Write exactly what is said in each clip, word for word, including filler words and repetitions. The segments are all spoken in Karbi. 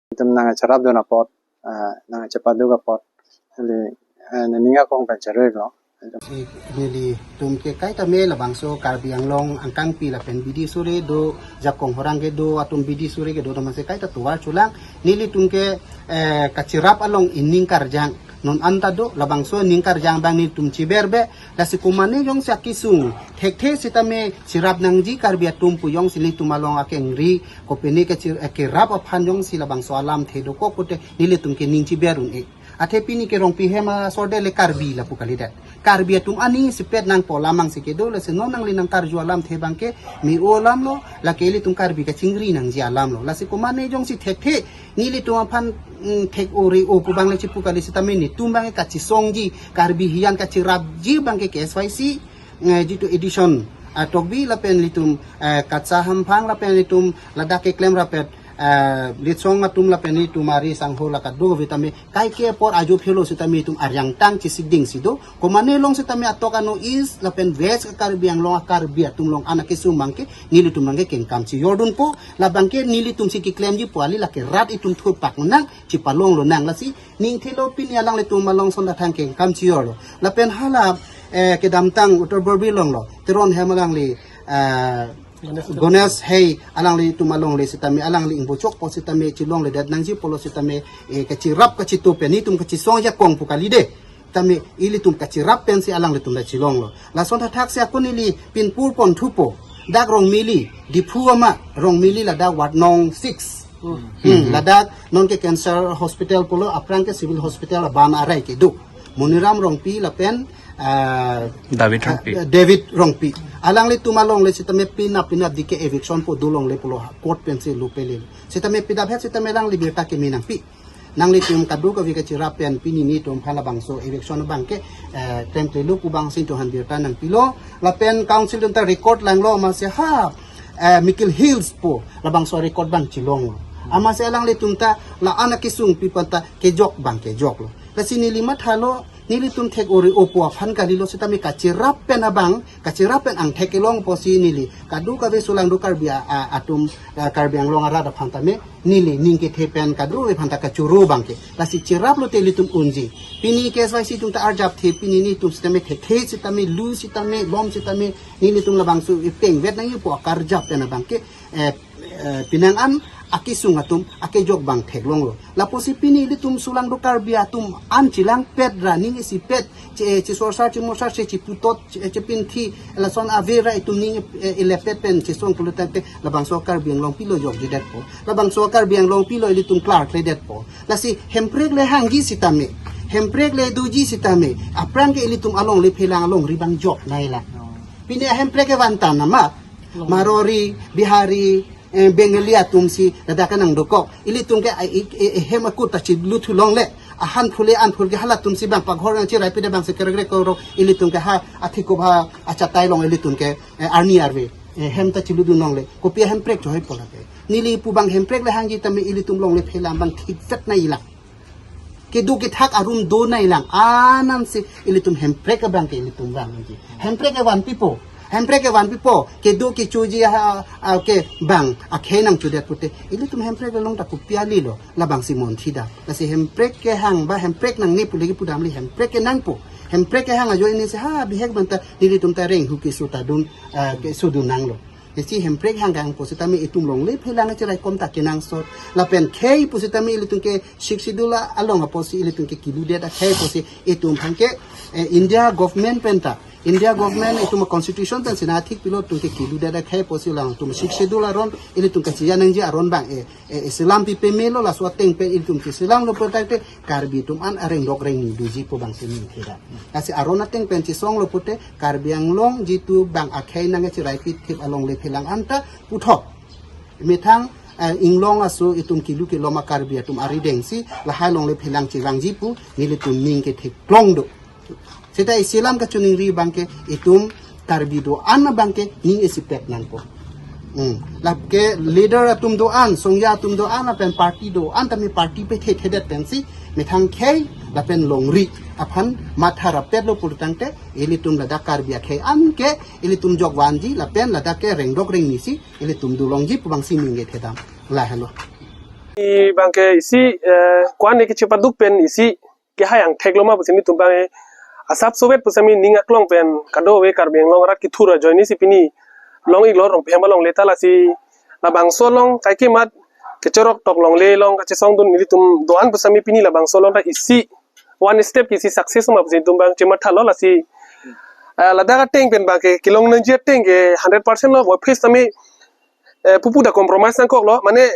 Itum nangcherapdun apot, ah, nangchepaduk apot, ili, eh, nening akong pen cherui lo. Eh, nelitum ke kaita me labangso Karbi Anglong angkangpi lapen bidi suri do, jakong horang kedo atum bidi suri kedo atum si kaita tovar chulang. Nelitum ke, eh, kacherap along ining karjang non anta do, labangso ining karjang abang nelitum chiberbe. Lasi komane jongsi akesung thekthe sitame cherap nangji Karbi atum pu jongsi nelitum along akengri kopine ke chir-, eh, kerap aphan jongsi labangso alamthe dokok pute nelitum ke ning chiber un-e. Athe pini ke Rongpi hem asor det le Karbi lapu kalidet. Karbi atum aning isipet nangpo alam angsi kedo, lasi non nangli nangkarju alamthe abang ke me-o alam lo, lake ilitum Karbi kachingri nangji alam lo. Lasi komane jongsi thekthe nelitum aphan, mm, thek-o re-o pu abang le chipu kali sitame netum abang ke kachesongji Karbi hiyan kacherapji abang ke K S Y C, eh, jitu addition, ah, Tokbi lapen ilitum, eh, Kacha Hamphang lapen ilitum ladak keklem rapet, eh, Litsong atum lapen ilitum ari sangho la kadokave tame kaike apor ajo phelo sitame itum ariang tang chisiding si do. Komane along sitame atok ano East lapen West Karbi Anglong a-Karbi atum along an akesung abang ke nelitum abang ke kengkam chijordunpo, labang ke nelitum si keklemji pu kali, lake rat itum thurpak nang chipalonglo nang. Lasi ningthelo pini alanglitum along ason thathang kengkam chijorlo. Lapen hala, eh, kedamtang Uttar Borbil along lo, Teron hem alangli, eh, Ganesh Ganesh Hei alanglitum alongle sitame, alangli ingbochok apot sitame chelongledet nangji pulo sitame, eh, kacherap kachito pen nelitum kachesong jakong pu kali de. Tame ilitum kacherap pensi alanglitum ta chelonglo. Lason thathak si ako neli pinpur pon thupo. Dak Rongmili, Diphu ama, Rongmili ladak ward nong six. Hmm, ladak non ke cancer hospital pulo, aphrang ke civil hospital aban arai kedo. Moniram Rongpi lapen, ah, David Rongpi. Ah, David Rongpi. Alanglitum alongle sitame pinap pinap dike eviction po dolongle pulo court pensi lupele. Sitame pidaphet sitame alangli birta keme nangpi. Nanglitum kadokave kacherap pen pini nelitum aphan labangso eviction abang ke, eh, temple lo pu abangsi nelitum aphan birta nangpilo. Lapen council atum ta record langlo amatsi ha, eh, Mikir Hills po labangso record abang chelonglo. Amatsi alanglitum ta la-an akesung pi aphan ta kejok abang kejoklo. Lasi neli mathalo, nelitum thek-o re-o pu aphan kalilo sitame kacherap pen abang, kacherap pen angthek kelong apotsi neli kadokave sulang do Karbi a, a, atum, a, Karbi Anglong arat aphan tame neli ning kethe pen kadokave aphan ta kachoro abang ke. Lasi cherap lote ilitum unji. Pini K S Y C atum ta arjapthe, pini nelitum sitame thekthe sitame, lu sitame, lom sitame, nelitum labangso ipeng vet nangji pu akarjap pen abang ke, eh, eh, penang an akesung atum akejok abang theklonglo. Lapusi pini ilitum sulang do Karbi atum an chelangpet ra ning isipet che, chesorsar chemorsar che, cheputot che, chepinthi lason ave ra itum ning, eh, ilepet pen chesong pulo tangte labangso Karbi Anglong pilo jokjidetpo. Labangso Karbi Anglong pilo ilitum klarkledetpo. Lasi hemprek le hangji sitame, hemprek le doji sitame, aphrang ke ilitum alongle phelang alongri abang jok nangjilang. Pini hemprek ke vantan nama, Marwari, Bihari, eh, Bengali atum si ladak nangdokok. Ilitum ke, eh, eh, eh, hem akut ta chiluthulongle. Ahan phule an phul ke halatum si abang paghor nang chiraipide abangsi kerekrek koro. Ilitum ke ha athikop ha achatai along ilitum ke, eh, arni arve, eh, hem ta chiludunlongle. Kopi hemprek chohoi pola ke. Neli pu abang hemprek le hangji tame ilitum longle phelang abang thikvet nangjilang. Kedo kethak arum do nangjilang, anam si ilitum hemprek abang ke ilitum vangji. Hemprek ke vanpipo, hemprek ke vanpipo, kedo kechoji ha, ha, ke abang akhei nangchodet pute, ilitum hemprek along ta kopi kali lo, labangsi monthi da. Lasi hemprek kehang ba hemprek nangne pule kepudam le hemprek ke nangpo. Hemprek kehang ajoine si ha bihek abang ta nelitum ta renghu keso ta dun, ah, keso dun nanglo. Isi hemprek hang kehang pusitame itum longle phelang acheraikom ta kenangsot. Lapen khei pusitame ilitum ke Sixth Schedule along apotsi ilitum ke kiludet akhei pusi itum aphan ke, eh, India government pen ta, India government itum constitution pen sina thik pilo itum ke kiludet akhei pusi alangtum Sixth Schedule aron ilitum kachiya nangji aron abang, eh, eh, selam pi pemelo laso ateng pen ilitum ke selam lo pulo tangte Karbi atum an arengdok rengni doji pu abangsi ning theda. Lasi aron ateng pen chesonglo pute Karbi Anglong jitu abang akhei nangcherai pithip alongle phelang anta puthot. Methang, eh, inglong aso itum kilu kelom a-Karbi atum arideng si lahai longle phelang chevangji pu nelitum ning ke theklong do. Seta isi alam kachiningri abang ke itum Karbi do-an abang ke ning isipet nangpo. Hmm. Lake leader atum do-an, songja atum do-an, lapen party do-an, tame party pethe thedet pensi methang khei lapen longri aphan matha rapetlo pulo tangte ilitum ladak Karbi akhei an ke ilitum jok vanji lapen ladak ke rengdok rengni si ilitum dolongji pu abangsi ning kethedam. Lahelo. Abangke isi, eh, ko-an ne kechepaduk pen isi kehai angthek lo ma pusi nelitum abang, eh, asap sovet pusitame ning aklong pen kadokave Karbi Anglong arat kethur ajoine si pini long-iklo Rongpi ahem alongle ta. Lasi labangso along kaike mat kechorok tok longle along kachesongdun nelitum do-an pusitame pini labangso along ta isi one step isi success ma pusi nelitum abang chemathalo. Lasi, eh, ladak ateng pen abangke kelong nangji ateng ke hundred percent lo, voiphit tame, eh, pupu ta compromise nangkoklo, mane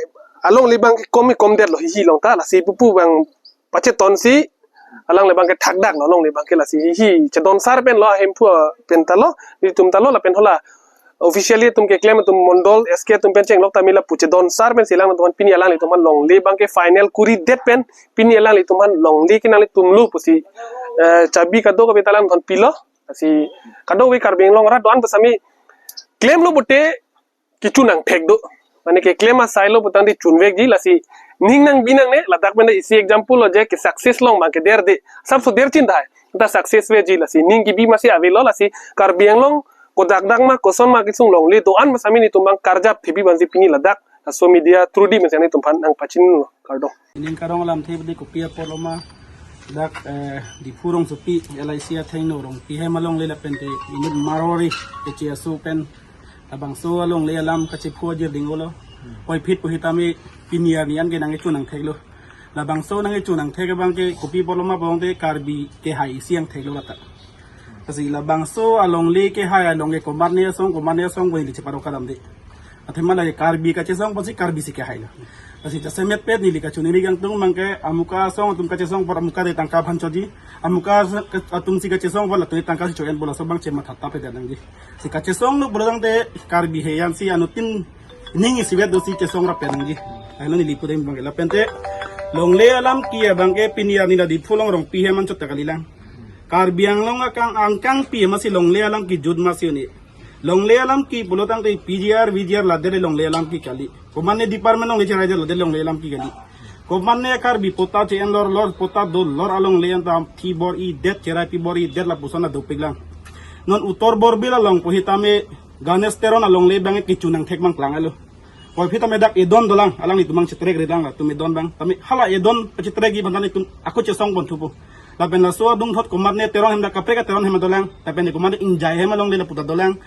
alongle abangke kom komdetlo hihi along ta. Lasi pupu abang pachetonsi alongle abangke thakdaklo, alongle abangke lasi hihi chedon sar pen lo, ahemphu pen ta lo, nelitum ta lo, lapen hala officially atum keklem atum mondol S K atum pen chenglok tame lapu chedon sar pensi alanglitum aphan pini alanglitum aphan longle abangke final kuridet pen pini alanglitum aphan longle kenanglitum lo pusi, eh, chabi kadokave ta alanglitum aphan pilo. Lasi kadokave Karbi Anglong arat do-an pusitame klemlo pute kechun angthek do. Mane keklem asai lo putangte chunvekji. Lasi ning nangbi nangne, ladak pen isi example lo je ke success long abangke derde. Asapso der chin tahai. Ta success veji. Lasi ning kebi masi avelo. Lasi Karbi Anglong kodak dak ma koson ma kesung longle do-an pusitame nelitum abang karjap thepi abangsi pini ladak laso media through di mesen nelitum aphan nangpachinilo, kardom. Ning karong alamthe bdi kopi apor lo ma dak, eh, Diphu rongsopi L I C athengno Rongpi ahem alongle lapen te inut Marwari keche aso pen labangso alongle alam kachephu ajir ding-olo. Voiphit pusitame pini arni an ke nangkechun angthek lo. Labangso nangkechun angthek abangke kopi apor lo ma pulote Karbi kehai isi angthek lo lata. Lasi labangso alongle kehai along ke komatne asong, komatne asong ko neli cheparok kadam de. Athema lake Karbi kachesong pusi Karbi si kehailo. Lasi jasemet pet neli kachoningri kangtung abangke amuka asong atum kachesong apot amuka de tangka aphan choji. Amuka as-, atum si kachesong apot latum tangka si cho-enpo, laso abang chematha tap pet nangji. Si kachesong lo pulotangte Karbi heian si anuttin ning isivet dosi chesong rap pet nangji. Ahilo neli pudam abangke lapen te longle alam ke abangke pini arni la Diphu along Rongpi ahem anchot ta kalilang. Karbi Anglong akang angkangpi masi longle alam kejut masi un-e. Longle alam ke pulotangte P G R, V G R lader longle alam ke kali. Komatne department alongle cherai lader longle alam ke kali. Komatne Karbi patta che-en lor lor, patta do lor alongle anta aphi bor-idet, cherai pi bor-idet lapuson adopik lang. Non Uttar Borbil along pusitame Ganesh Teron alongle abang kechun angthek abang klang-elo. Voiphit tame dak edon dolang, alanglitum abang chetrek ri lang, latum edon abang. Tame hala edon pachitrekji abang ta nelitum ako chesong pon thupo. Lapen laso adungthot komatne Teron ahem dak kaprek a-Teron ahem dolang, lapen komatne Ingjai ahem alongle lapu ta dolang.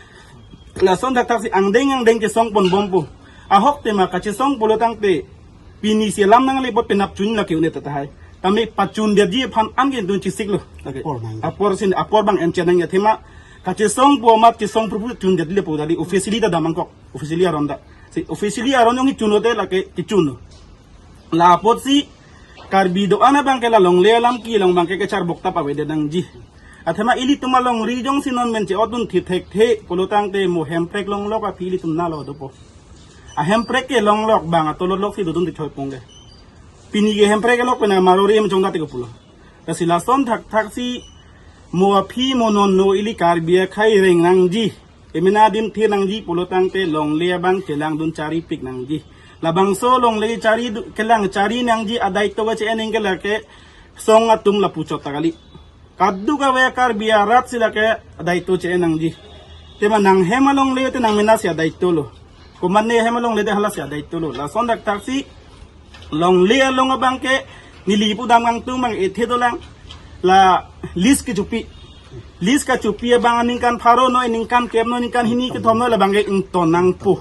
Lason thakthak si angdeng angdeng chesong ponbompo. Ahok tema kachesong pulotangte pini si alam nangle apot penap chun lake un-e tahai. Tame pachundetji aphan an ke dun chisiklo. Lake apor nang. Apor sin apor abang M C nang ya thema kachesong pu amat chesong purpur chundet le pu tadi officially ta damnangkok. Officially aron ta. Si officially aron jongsi chunlo te lake kechunlo. La apotsi Karbi do-an abangke la longle alam kelong abangke kecharbok tap avedet nangji. Athema ilitum alongri jongsi non men che-otdun thithek the pulotangte mo Hemprek longlok aphi ilitum nalo dopo. A Hemprek kelonglok abang atolot lok si dodun te choi pong ke. Pini ke Hemprek kelok pen a Marwari ahem chongdat te ke pulo. Lasi lason thakthak si mo aphi mo non no ili Karbi akhei reng nangji. Emena adim thir nangji pulotangte longle abang kelangdun charipik nangji. Labangso longle chari du-, kelang chari nangji adaito ke che-en nangji ke lake song atum lapu chot ta kali. Kadokave Karbi arat si lake adaito che-en nangji. Tema nanghem alongle te nangmena si adaito lo. Komatne hem alongle te hala si adaito lo. Lason thakthak si longle along abangke neli pudam kangtung abang ethe dolang. La list kechopi. List kachopi abang aningkan pharo noi, ningkan kep noi, ningkan hini kethom noi labangke ington nangpo.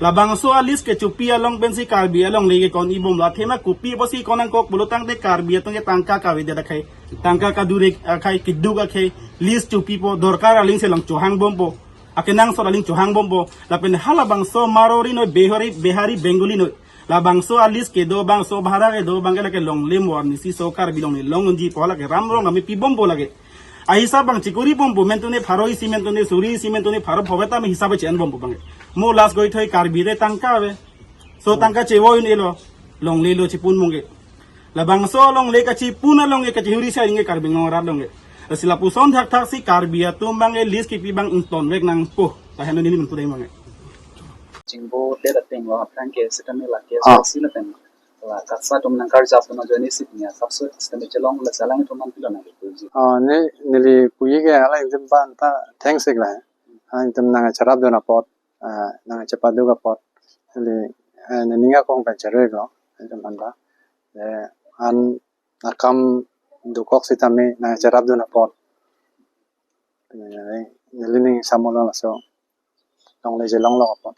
Labangso a list kechopi along pensi Karbi alongle ke kon-ibomlo. Athema kopi apotsi kon nangkok pulotangte Karbi atum ke tangka kavedet akhei, tangka kadure akhei, keduk akhei, list chopipo, dorkar aling si along chohangbompo. Akenangsot aling chohangbompo. Lapen halabangso Marwari noi, Bihari, Bihari, Bengali noi. Labangso a list kedo abang, so bhara kedo abangke lake longle mo arnisi so Karbi longle long-unji pu lake ram rong nami pibompo lake. Ahisap abang chikuri bompo, mentune pharo isi, mentune suri isi, mentune pharo phovet tame hisap che-en bompo abang. Mo last goi thoi Karbi te tangka ave. So tangka chevo-un-elo, longle lo chipun mungge. Labangso longle kachipun along ke kachihuri si aring ke Karbi Anglong arat along ke. Lasi lapuson thakthak si Karbi atum abang ke list kipi abang ingtonvek nangpo. Lahenlo neli pen pudam abang ke. Chingbo le ateng lo aphrang ke sitame la ke Ah. Sila pen. La KASA atum nangkarjapdun ajoine si pini asapso sitame chelong la salang atum man pilo nang ke puji. Ah, ne, neli puji ke hala itum abang ta thanks ik la. Hala itum nangcherapdun apot, ah, nangchepaduk apot. Neli, eh, nening akong pen cheroi lo. Jam phan ba. Eh, an akam dokok sitame nangcherapdun apot. Eh, neli ning samolo laso. Longle je longlok apot.